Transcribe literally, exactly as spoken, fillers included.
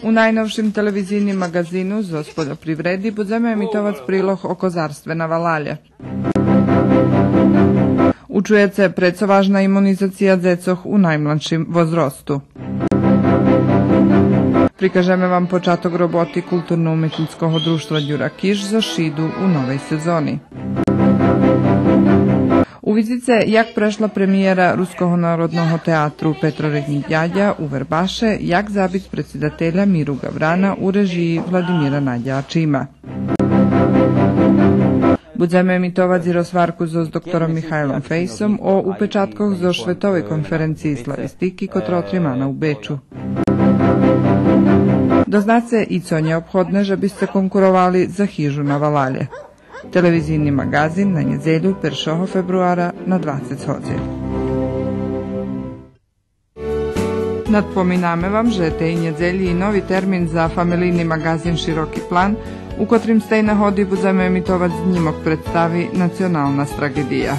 У найновшим телевизийним маґазину зоз польопривреди будземе емитовац прилог о козарстве на валалє. Учуєце прецо важна имунизация дзецох у наймладшим возросту. Прикажеме вам початок роботи Културно-уметнїцкого дружтва Дюра Киш зоз Шиду у новей сезони. Увидзице як прешла премиєра Руского народного театру Петро Реднїк Дядя у Вербаше, як забиц предсидателя Миру Гаврана у режиї Владимира Надя Ачима. Будземе емитовац и розгварку зоз доктором Михайлом Фейсом о упечаткох зоз Шветовей конференциї славистики, котра отримана у Бечу. Дознаце и цо нєобходне же бисце конкуровали за хижу на валалє. Телевизийни маґазин на нєдзелю, першого фебруара, на двацец годзин. Надпоминаме вам же тей нєдзелї и нови термин за фамелийни маґазин Широки план, у котрим з тей нагоди будземе емитовац знїмок представи Национална страґедия.